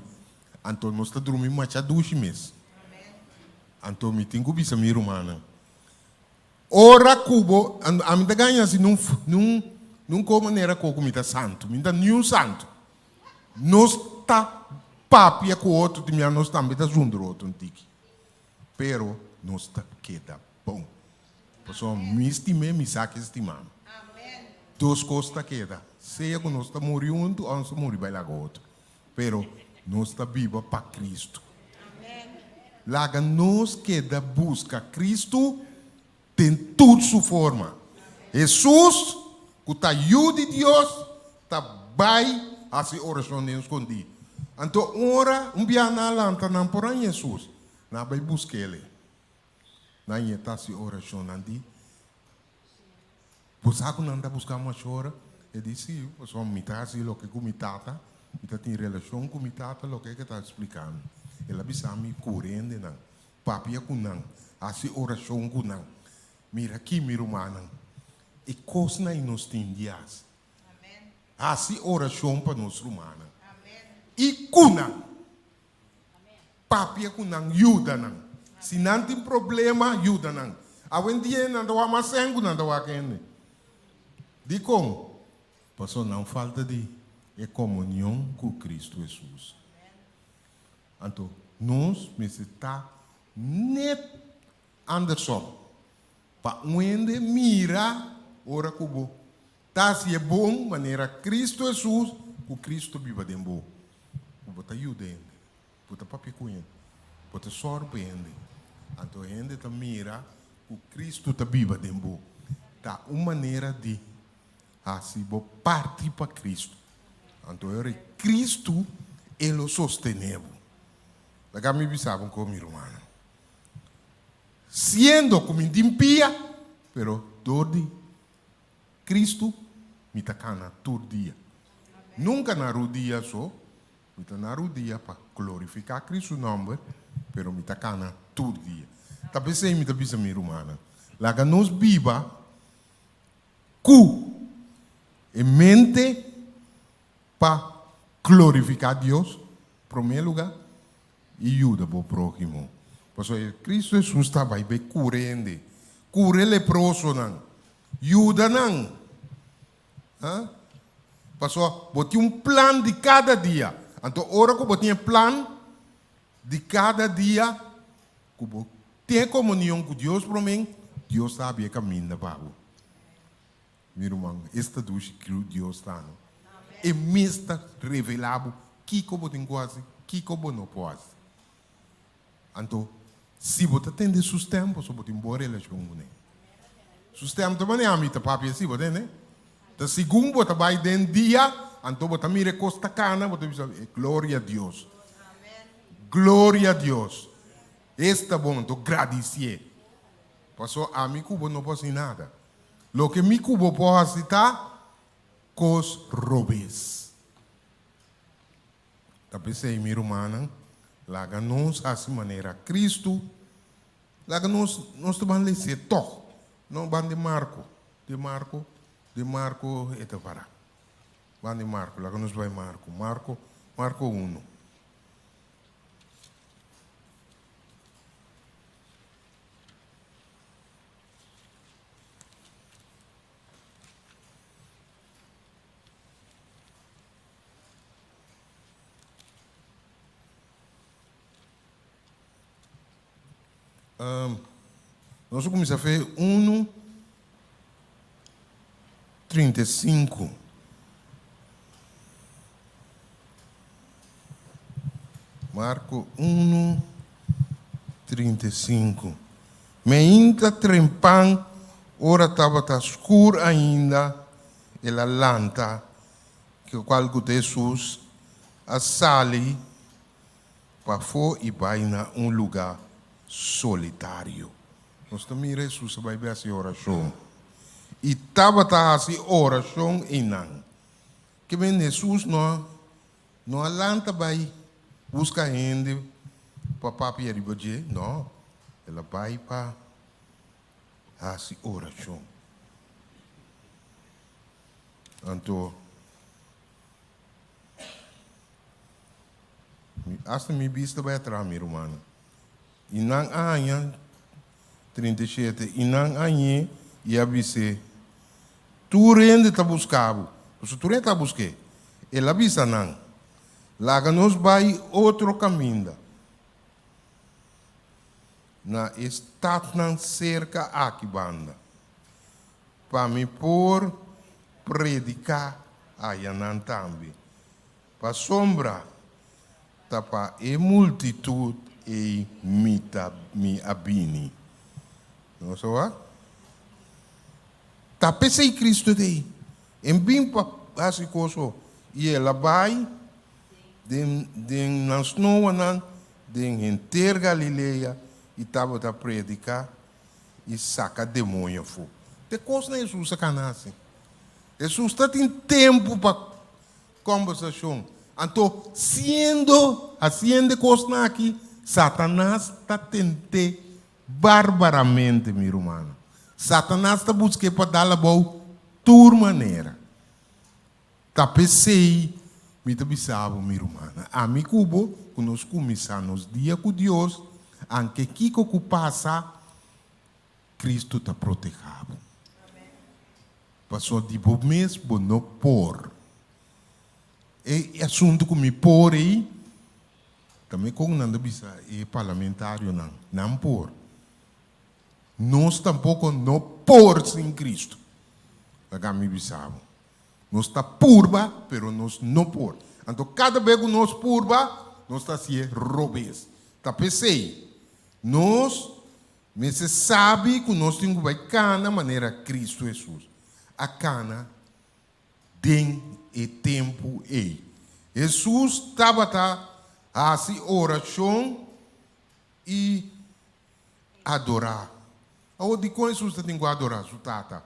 Anto nos ta drumi masha dushi mes. Anto mi tin ku bisa mi rumannan, ora ku bo, ami ta gaña si nun, nun, nun ko manera ko ku mi ta santu. Mi ta niun santu. Nos ta papia ku otro di mia nos tambe ta zundra otro un tiki. Pero nos ta keda bon. Pasobra mi stim'é, mi sa ke stima mi. Dos kos ta keda, sea ku nos ta muri huntu òf nos ta muri bai laga otro. Pero nos ta biba pa Kristu. Laga nos keda buska Kristu Den tur su forma. Hesus, ku ta Yu di Dios, ta bai hasi orashon den skondí. Anto ora un biaha nan a lanta nan por haña Hesus, nan a bai busk'el. Nan yeta hasi orashon, nan di, Bo sa ku nan ta buska mashora? E di, Sí, pasobra mi ta hasi loke ku mi Tata, mi ta tin relashon ku mi Tata, loke e ta splika mi. El a bisa mi ku rendenan. Papia ku nan, hasi orashon ku nan. Mira aki, mi rumannan, e kosnan ei nos tin di hasi. Hasi orashon pa nos rumannan i ku nan. Papia ku nan, yuda nan. Si nan tin problema, yuda nan. Awendia nan ta wak mas sèn ku nan ta wak hende. Dikon? Pasobra nan falta di e komunion ku Kristu Hesus. Anto nos mester ta net andersom, pa un hende mira ora ku bo ta hasi e bon manera Kristu Hesus, ku Kristu biba den bo, ku bo ta yuda hende, bo ta papia ku hende, bo ta sòru pa hende. Anto hende ta mira. Ku Kristu ta biba den bo ta un manera di hasi bo parti pa Kristu. Anto e ora ei Kristu e lo sostené bo. Laga mi bisa bo un mi rumannan. Siendo ku mi tin pia, pero dor di Kristu mi ta kana tur dia. Nunka na rudia so, Mi ta na rudia pa glorifiká Cristo su nòmber, pero mi ta kana tur dia. Ta p'esei mi ta bisa mi rumannan, laga nos biba ku e mente pa glorifiká Dios promé lugá i yuda bo próhimo. Pasobra e Cristo Hesus ta bai bai kura hende, kura e leprosonan, yuda nan. Ha? Pasobra bo tin un plan di kada dia. Anto ora ku bo tin e plan di kada dia, ku bo tin e komunion ku Dios promé, Dios ta habri e kaminda pa bo. Mi ruman, esta dushi ku Dios ta, no? E mes ta revelá bo kiko bo tin ku hasi, kiko bo no por hasi. Anto, si bo ta tende su stem, pasobra bo tin bon relashon kuné. Su stem ta manera mi ta papia así, bo tende? Ta segun bo ta bai den dia, anto bo ta mira e kos ta kana, bo ta bisa, Gloria a Dios! Gloria a Dios! Es ta bon, anto gradisié. Pasobra ami ku bo no por hasi nada. Loke mi ku bo por hasi ta kos robes. Ta p'esei, mi rumannan, laga nos hasi manera Kristu, laga nos, nos ta ban les'é tòg, no ban di Marko, di Marko, di Marko e ta pará. Ban di Marko, laga nos bai Marko, Marko, Marko unu. Nos a kuminsá fe unu 35. Marko unu 35. Meinta trempan ora tabata skur ainda, el a lanta Kikual ku ta Hesus a sali pafó i bai na un lugá solitario. Nos ta mira Hesus a bai bai hasi orashon. I tabata hasi orashon einan. Ke men Hesus no no a lanta bai buska hende pa papia riba dje, no, el a bai pa hasi orashon. Anto, mi, hasta mi bista bai atras, mi rumannan. I nan a haña, 37, i nan a hañ'é i a bis'é, Tur hende ta buska bo. Pasobra tur hende ta busk'é. El a bisa nan, Laga nos bai otro kaminda, na e statnan serka aki banda. Pa mi por prediká ayanan tambe, pasobra ta pa e multitut ei mi ta mi a bini. Nos a wak? Ta p'esei Cristo ta ei. E bin pa hasi kos ho, i el a bai den den nan snoanan den henter Galilea i tabata prediká i saka demoño afó. Te kosnan Hesus a kana hasi. Hesus ta tin tempu pa kòmbersashon. Anto, siendo hasiendo e kosnan aki, Satanas ta tent'é barbaramente, mi rumannan. Satanas ta busk'é pa dal abou tur manera. Ta p'esei mi ta bisa bo, mi rumannan, ami ku bo, ku nos kuminsá nos dia ku Dios, anke kiko ku pasa, Cristo ta protehá bo. Pasobra di bo mes bo no por. E asuntu ku mi por ei, ta me kon nan ta bisa e parlamentarionan, nan por. Nos tampoko no por sin Cristo. Laga mi bisa bo. Nos ta purba, pero nos no por. Anto kada bes ku nos purba, nos ta hasié robes. Ta p'esei, nos. Mester sabi ku nos tin ku bai kana manera Kristu Hesus a kana den e tempu ei. Hesus tabata hasi orashon i adorá. Awor, dikon Hesus ta tin ku adorá su Tata?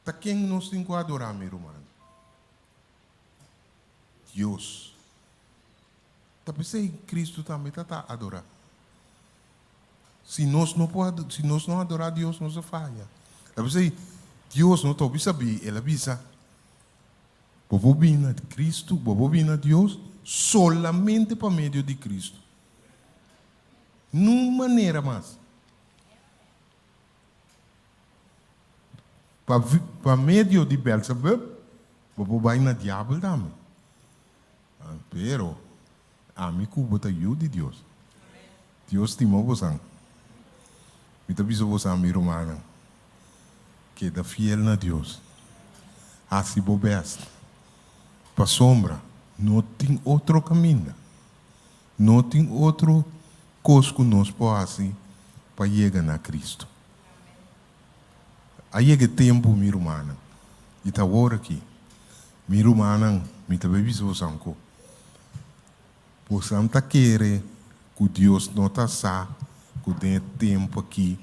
Ta ken nos tin ku adorá, mi ruman? Dios. Ta p'esei Kristu tambe ta ta adorá. Si nos no por si nos no adorá Dios, nos a faya. Ta p'esei Dios no ta hopi sabí, El a bisa, Bo por bini na Kristu, bo por bini na Dios solamente pa medio di Kristu. Nun manera mas. Pa pa medio di Belzebub, bo por bai na diabel tambe. Pero, ami ku bo ta yu di Dios. Dios stima bosan. Mi ta bisa bosan, mi rumannan, keda fiel na Dios. Hasi bo bèst. Pasobra no tin otro kaminda. No tin otro kos ku nos por hasi pa yega na Kristu. A yega e tempu, mi rumannan, i ta awor aki. Mi rumannan, mi ta bai bisa bosan ku bosan ta kere ku Dios no ta sa ku den e tempu aki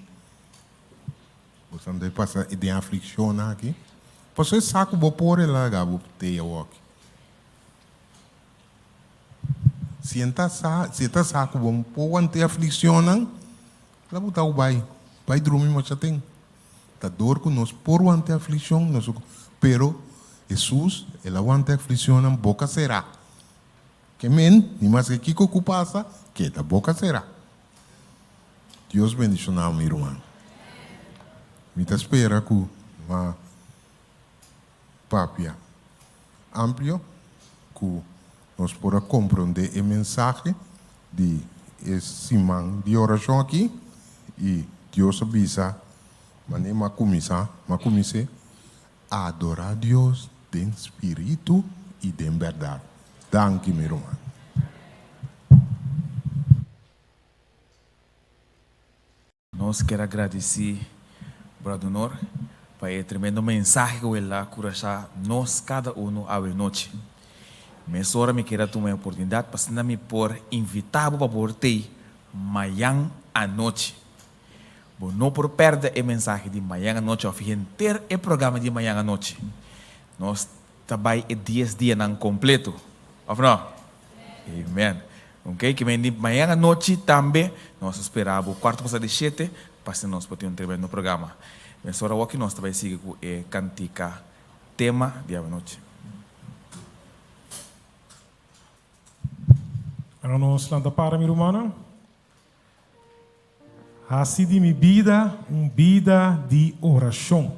bosan ta pasa den aflikshonnan aki? Pasobra e sa ku bo por e laga bo tei awoki. Si e ta sa, si e ta sa ku bo por wanta e aflikshonnan, la bo ta bai, bai drumi masha ten. Ta dor ku nos por wanta e aflikshon, nos pero Hesus, el a wanta e aflikshonnan boka será. Ke men, ni maske kiko ku pasa, keda boka será. Dios bendishoná mi ruman. Mi ta spera ku ma papia amplio ku nos por a komprondé e mensahe di e siman di orashon aki i Dios a bisa manera mi a kuminsá, mi a kumins'é adorá Dios den spiritu i den bèrdat. Danki mi ruman. Nos kier a gradici Brother Honor pa e tremendo mensahe cu el a curasha nos cada uno awe nochi. Mesora mi kier a tuma e oportunidad pa asina mi por invita bo pa por tey mayan anochi. Bo no por perde e mensahe di mayan anochi of henter e programa di mayan anochi. Nos ta bay e dies dianan completo, of no? Amen. Ok, ke men di mañan anochi tambe nos ta spera bo cuarto pasa di shete pa asina nos por tin un tremendo programa. Mesora awor ki nos ta bay sigui cu e cantica tema di awanochi. Ora nos lanta para mi rumannan. Hasi di mi bida un bida di orashon.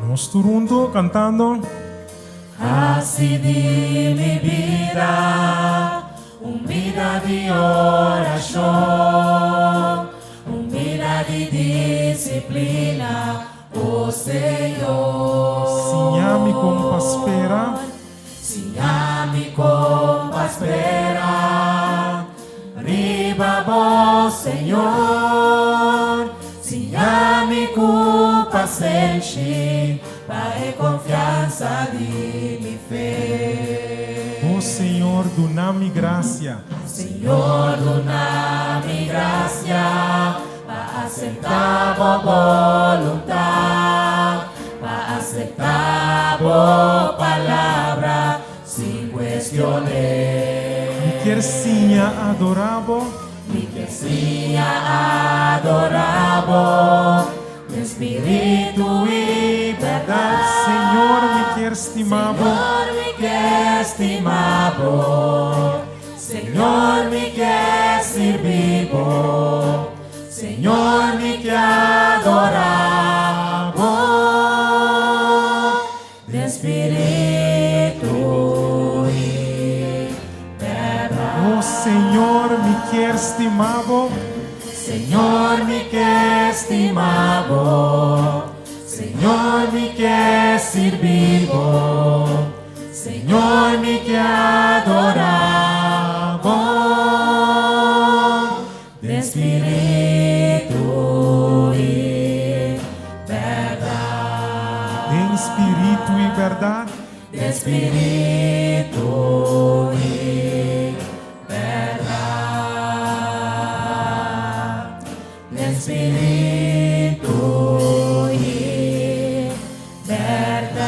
Nos tur huntu kantando. Hasi di mi bida un bida di orashon. Un bida di disiplina, o Señor. Siña mi kon pa spera. Siña mi kon pa spera riba bo, Señor. Siña mi ku pasenshi pa e konfiansa di mi fe. O Señor, duna mi grasia. Señor duna mi gracia pa acepta bo boluntad, pa acepta bo palabra sin cuestion'é. Mi kier siña adora bo. Mi kier siña adora bo den spiritu i berdad. Señor mi kier stima bo. Señor mi kier stima bo. Señor mi kier sirbi bo, Señor mi kier adora bo den spiritu i berdad. Oh Señor mi kier stima bo. Señor mi kier stima bo. Señor mi ke sirbi bo, Señor mi ke adorá bo den spiritu i bèrdat. Den spiritu i bèrdat. Den spiritu i bèrdat. Den spiritu i bèrdat.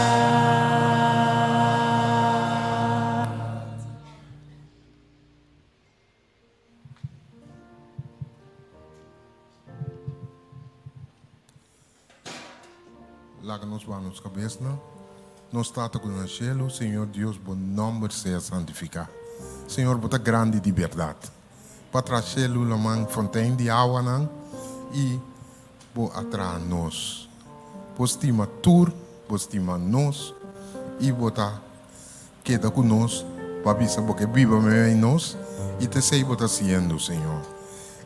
Laga nos baha nos kabesnan. Nos Tata ku na shelu, Señor Dios, bo nòmber sea santifiká. Señor, bo ta grandi di bèrdat. Bo a traha shelu, laman, fontein di awanan i bo a traha nos. Bo stima tur, bo stima nos i bo ta keda ku nos. Bo a bisa bo ke biba meimei nos i ta esei bo ta hasiendo, Señor.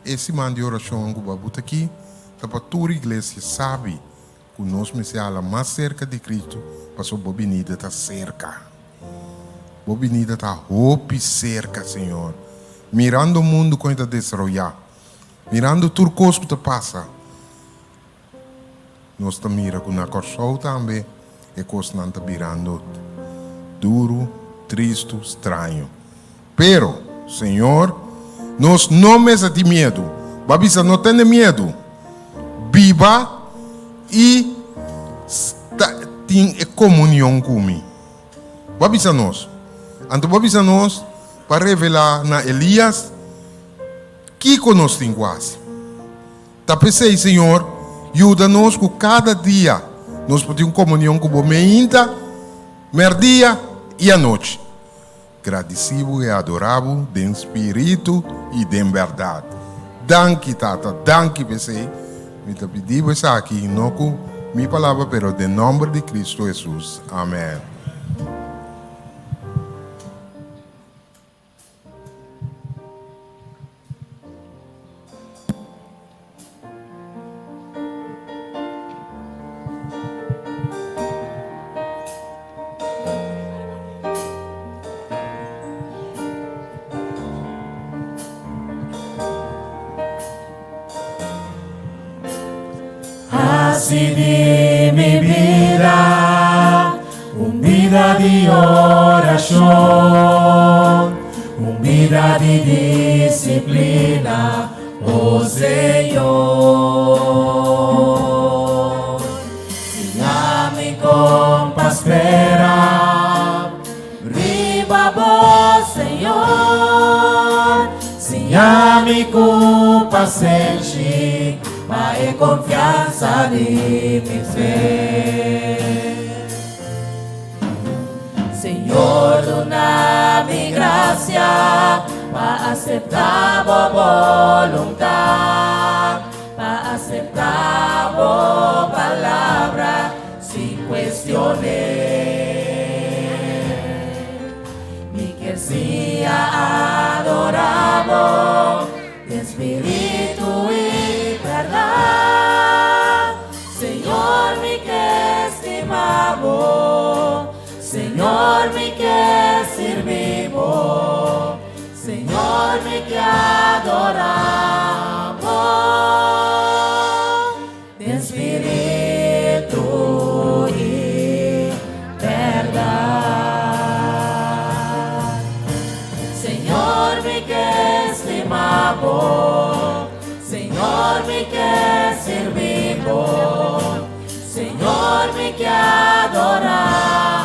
E siman di orashon ku bo a buta aki Ta pa tur iglesia sabi ku nos mester hala mas serka di Kristu pasobra bo binida ta serka. Bo binida ta hopi serka, Señor. Mirando mundu kon e ta desaroyá, mirando tur kos ku ta pasa, nos ta mira ku na Kòrsou tambe e kosnan ta birando duru, tristu, straño. Pero, Señor, nos no mester tin miedu. Bo a bisa no tene miedu. Biba i sta tin e komunion ku mi. Bo a bisa nos. Anto bo a bisa nos pa revelá na Elias kiko nos tin ku hasi. Ta p'esei, Señor, yuda nos ku kada dia nos por tin un komunion ku bo meinta, mèrdia i anochi. Gradisí bo i adorá bo den spiritu i den bèrdat. Danki, Tata, danki p'esei. Mi ta pidi bo esaki, no ku mi palabra, pero den nòmber di Kristu Hesus. Amèn. Hasi di mi bida un bida di orashon, un bida di disiplina, o Señor. Siña mi kon pa spera riba bo, Señor. Siña mi ku pasenshi pa e konfiansa di mi fe. Señor duna mi gracia pa acepta bo voluntad, pa acepta bo palabra sin cuestion'é. Mi kier siña adora bo den spiritu i berdad. Señor mi ke stima bo, Señor mi ke sirbi bo, Señor mi ke adora bo den spiritu i berdad. Señor mi ke stima bo, Señor mi ke sirbi bo, Señor mi ke adora.